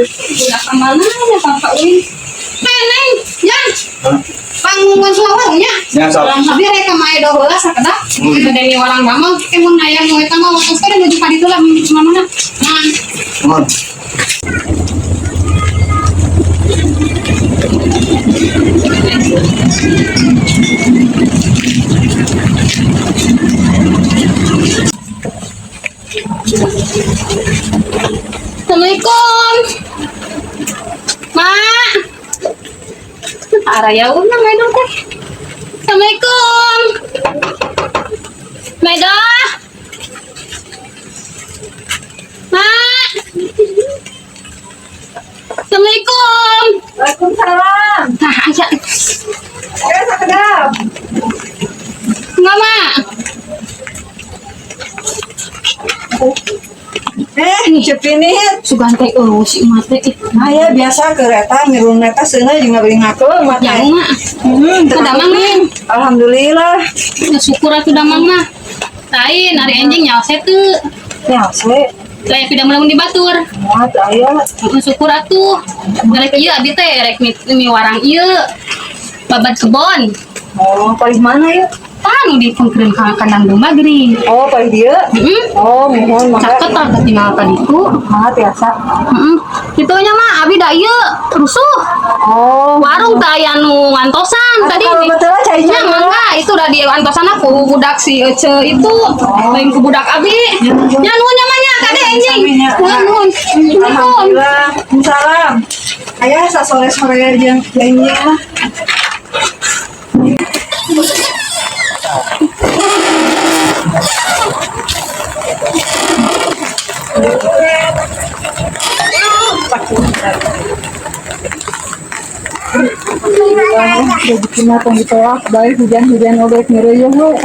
Budak ka mana nya pangka uin. Eh, Neng, Jang. Pangungkun semua warungnya. Ya, sok. Abi rek ka Maedo heula sakedap. Bade miwarang damel ke mun aya nu eta mah waktu teh nuju ka ditu lah mana. Nah, Mohon. Assalamualaikum. Ma. Araya unang Maedo teh. Assalamualaikum. Maedo. Ma. Assalamualaikum. Waalaikumsalam. Nah, aya. Eh, sakedap. Enggak, Ma. Eh, Cepinit. Sugan teh eueuh si emak teh. Ih, Nah ya biasa kereta mirun eta seuneu jeung ngabeli ngakeul mah teh. Jauh, Ma. Hmm, teu Damang, Ma. Alhamdulillah. Ya, syukur atuh damang mah. Lain ari enjing nyaos teu. Ya, se. Lain tidak melamun di batur. Moal teu aya. Heeh, syukur atuh. Rek ieu abi teh rek miwarang ieu. Babad kebon. Oh, palih mana ya? Tah nu dipengkeun ka kandang domba geuning. Oh, palih dieu. Heeh. Oh, mohon mangga. Caket tah tinggal ka ditu. Mangga tiasa. Heeh. Kitu nya mah abi da ieu rusuh. Oh, Warung teh aya nu ngantosan tadi. Kalau betul lah cai Nya mangga itu udah di antosan aku budak si Ece itu lain ku budak abi. Nya nuhun nya mah nya kade anjing. Sami-sami nya. Nuhun nuhun. Nuhun. Alhamdulillah. Salam. Aya sasore-sore jeung lainnya mah. Rezeki mah tong ditolak bae hujan-hujan oge ngeureuyeuh we.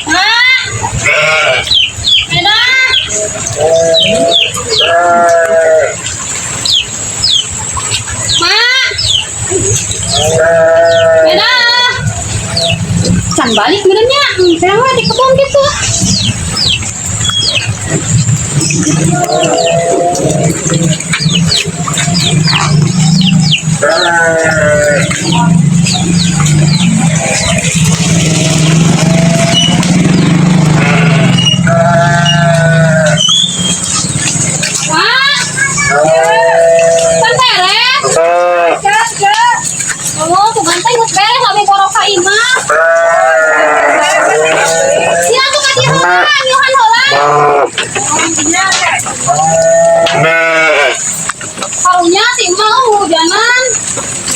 Ma. Meda. Ma. Meda. Can balik meureun nya. Saya mah di kebon gitu. Karunya si emak hujanan.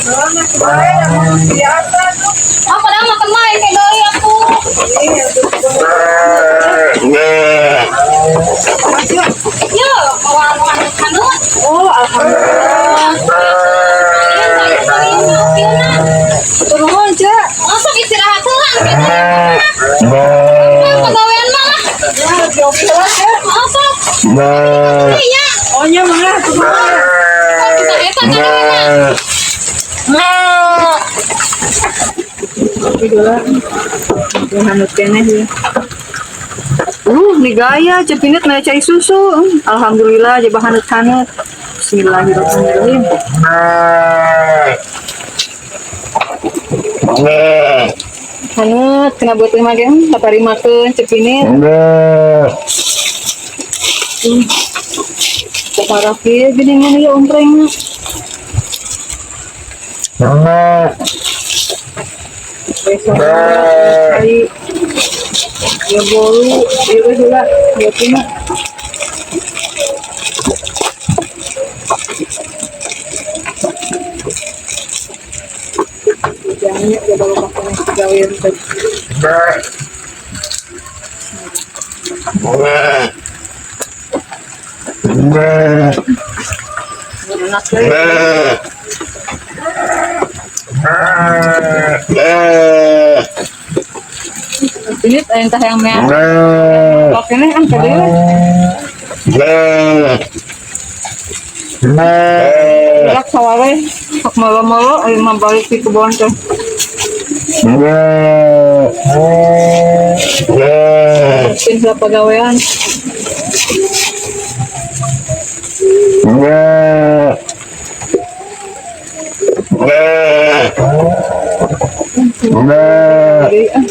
Oh, masih baik, aku biasa tuh. Ah, padahal makan main kayak doi aku. Iya, tuh. Masih, Yo, bawa hanut. oh, alhamdulillah. Iya, saya saya mau piuna. Turun aja. Masuk istirahat heula gitu. Pegawaian mah lah. Ya, joki lah, ya. Masuk. Iya. Oh, nya mah, turun. Kok bisa eta kan enak. Tapi dulu, hanut keneh ya. Nih gaya, cepinit mah cai susu. Alhamdulillah, jaba hanut-hanut. Bismillahirrahmanirrahim. Hanut, kena buat lima gen, lapari makan, cepinit. Parah kieu gini mana ya ompreng. Besok kali ya bolu, ya wes lah, buat lima. Jangan ya bawa makan gawean tadi. Enak deh. Ini entah yang merah. Oke nih, kan tadi. Gelak sawah sok molo-molo, ayo mah balik di kebun teh. Mungkin lah pegawaian. Jadi, ah.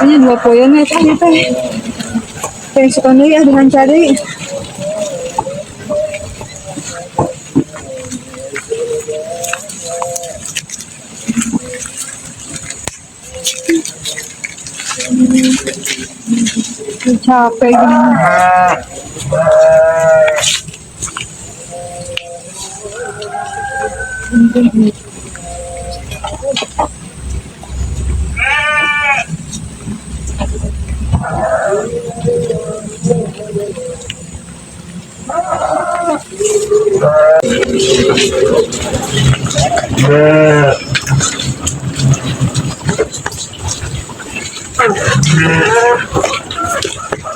Ini dua poin ya teh ya teh. Teh suka nih ya dengan cari. Capek gini.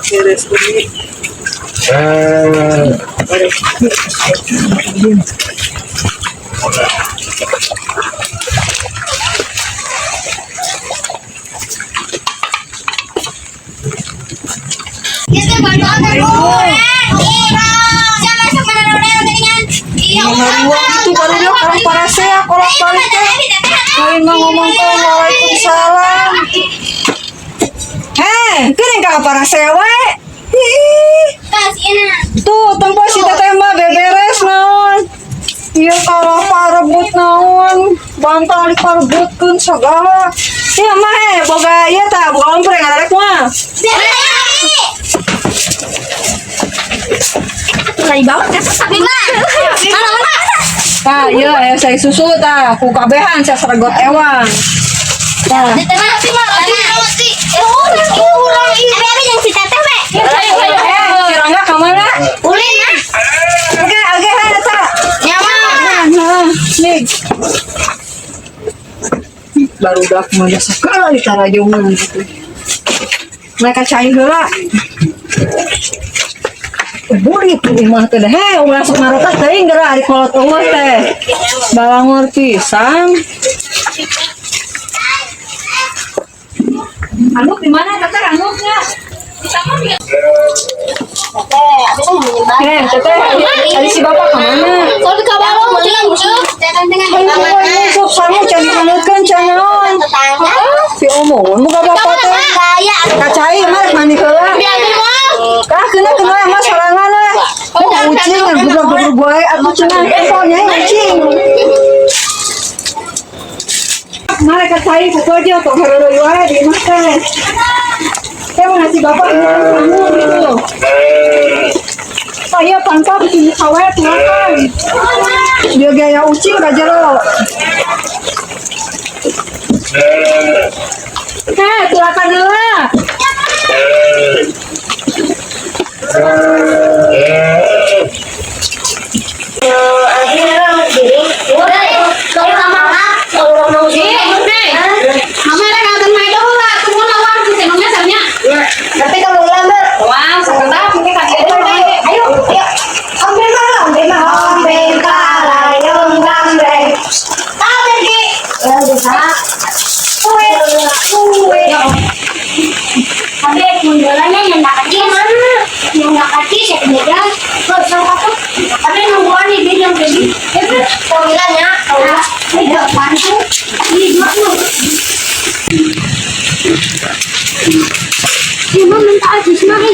Beres ini. Ngariwang itu baru dia orang parasea kolak balik teh. Lain mah ngomong teh waalaikumsalam. Heh, geuning ka parasea we. Ih, tuh tempo si teteh mah beberes naon. Ieu kalah parebut naon, bantal diparebutkeun sagala. Ieu mah he boga ieu tah, boga ompreng ngararek mah. Tah, ieu aya saya susu tah, ku kabehan saya seragot ewang. Tah, si Rangga ka mana? Oke, oke, he eta. Nah, nih. Barudak mah da sakali tarajungan gitu. Mereka cai heula. Burit imah teh deh, heh, ulah sok marotah teuing geura ari kolot eueuh teh. Balangor pisan. Anuk di mana teteh anuknya? Eh, teteh, tadi si bapak kemana? Kalau ke balong, Ayo, sok sangu can dihanutkeun can naon. Si Omo Mohon buka bapak teh. Gaya. Ka cai mah rek mandi heula. Biar mah. Kah kena kena mah sorangan we. Oh, ucing ngan goblok-goblok wae atuh cenah pokoknya ucing. Mari ka cai ku aja tong heureuy wae di imah teh. Teh mau ngasih bapak ini kan kamu gitu. Pak iya pangkal bikin kawe tulakan. Dia gaya ucing ka jero. Heh, tulakan heula. Ih, Neng. Mama rek nonton main dulu lah. Tunggu lawan si Senongnya sarnya. Tapi kalau lambat, Wah, sebentar mungkin kasih aja. ayo, ayo. Ombe mah, ombe mah, ombe kalayong gambreng. Tahu ki? Ya udah. Kue, kue. Tapi mundurannya yang tak kecil mana? Yang tak kecil saya kemudian kalau satu. Tapi nungguan nih dia yang pergi. Itu panggilannya, kalau tidak bantu, ini dua tuh. Cuma minta aja mari.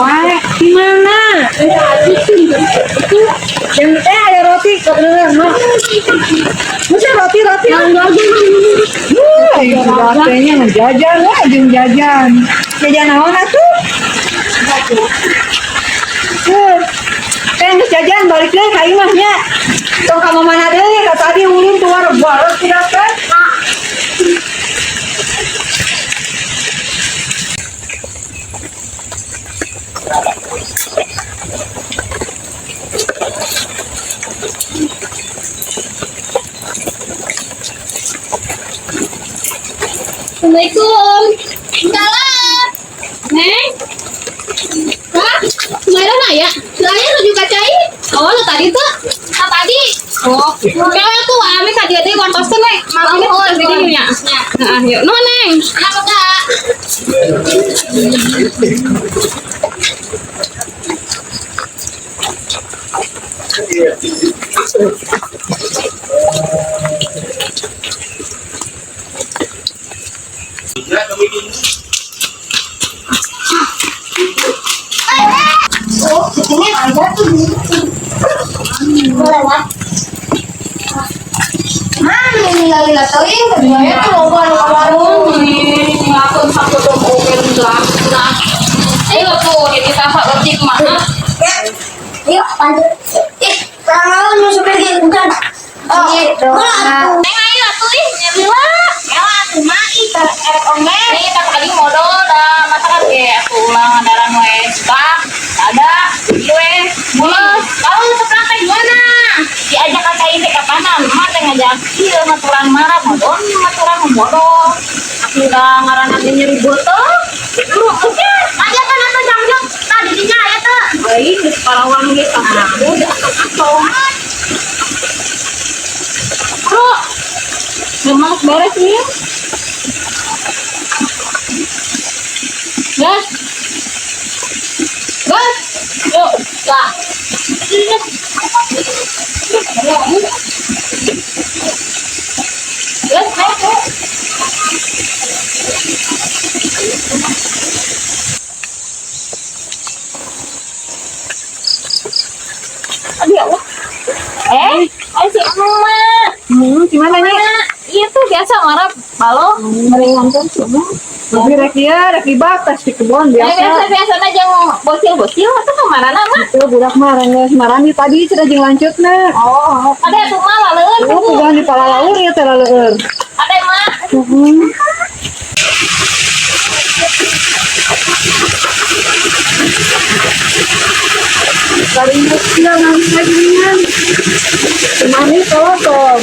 Wae, gimana? Minta aja sih. Itu Yang ada roti kok bener mah. Masa roti roti. Wah, itu rotenya ngejajan wah jeung jajan. Jajan naon atuh? Heuh. Eh, geus jajan balik deui ka imah nya. Tong ka mana deui ka tadi ulin tuar baros tidak teh. Assalamualaikum. Salam. Neng. Hah? Kemarin ya? Saya nuju ka cai. Oh, lu tadi tuh? Ah, tadi. Oh, kalau tuh ame ka dia teh wantoskeun we. Malam ini tuh di dieu nya. Heeh, yuk. Nuhun, Neng. Kenapa, Kak? Oh, di sini ada tuh. Boleh, Pak. Mana ini lagi teuing keduanya tuh loba nu warung. Ngakun satu dong oke lah. Nah, ayo tuh jadi saha leutik mah. Yuk, lanjut. Ih, kurang mau supir gitu bukan? Oh, boleh. Neng ayo atuh ih nyabila. Ngewa atuh mah ih erek onge. Nih tak tadi modal da masakan ge atuh ulang andaran we suka ada ieu we mules. Kalau seprang teh gimana? Diajak ka cai teh kapanan? Emak teh ngajak ieu maturan marah modal maturan modal. Aku udah ngaranna teh nyeri beuteung. Lu oke. Ajakan atuh jangjang. Tah di dinya aya teh. Lain geus parawang ge aku atau Bro, memang beres nih. Gas. Gas. Yuk, lah. Gas, naik, yuk. Aduh, ya Allah. Eh, si emak. Gimana nih? Iya tuh biasa marah balo. Meringankan semua. Lebih rek ieu, rek dibatas di kebon Biasa biasa. biasa aja bocil-bocil atau kemana mah? Itu budak mah geus marani tadi cenah jeung lanceutna. Oh, ada tuh mah laleur. Oh, pegang di palalaur ya teh laleur. Ada mah. Heeh. Paling kecil nangis lagi ringan. Manis tolong.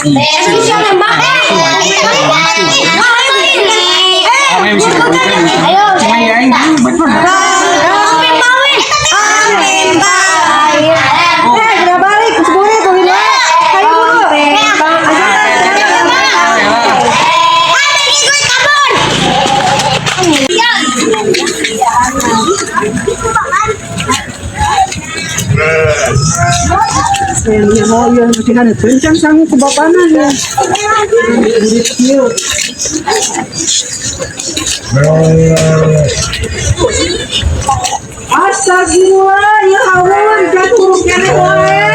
Siapa nembak? Ayo. Eh, udah balik, seburi tuh ini. Ayo buru. Oh iya, masihan kencang sangu ke bapana ya. Astagfirullah, ya Allah, jatuh kene wae.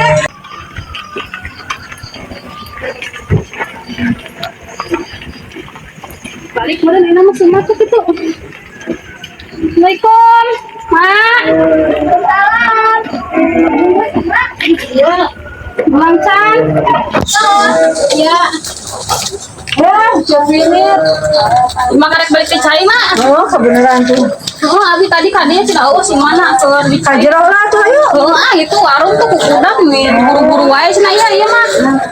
Balik mana ini mah semua tuh gitu. Assalamualaikum, Mak. Salam. Ya. Pulang Chan. Ya. Ya, Cak ini. Mak karek balik ke cai, Mak. Oh, kebenaran tuh. Oh, abi tadi kadinya tidak oh si mana keur di cai. Kajero lah tuh ayo. Oh, ah itu warung tuh kukudak nih buru-buru wae cenah iya iya mah.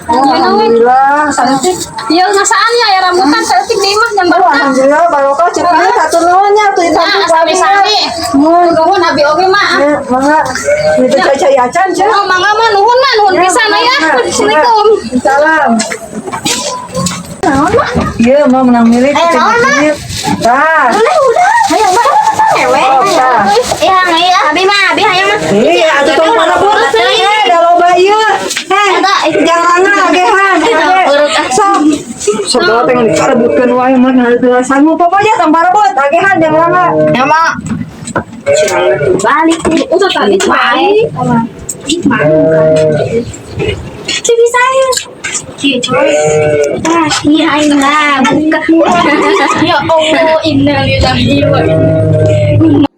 Iya we. Alhamdulillah, saeutik. Iya ngasaan ya ya rambutan saeutik deui mah jam barudak. Alhamdulillah barokah cek ieu satu nuhun nya atuh Nah, ditampi ku abi. sami-sami. Mun, Nuhun abi oge mah. ya, mangga. Itu cai-cai acan cek. Oh, mangga mah nuhun mah nuhun pisan ya. Assalamualaikum. Salam. Iya, mau menang milik. Ayo, naon, Mak? Tah. Udah. Ayo, Mak. Cewek. Oh, tah. Iya, iya. Abi mah, abi hayang mah. Iya, atuh tong parebut. Eh, da loba ieu. Eh, jangan agehan. Sok. Sok bawa pengen diparebutkeun wae mah nah sanggup pokoknya tong parebut, agehan jangan rangga. Ya, Mak. Balik nih. Udah tadi balik. Si bisa ya. Cuy. Ah, iya aing lah, buka. Ya Allah, innalillahi wa inna.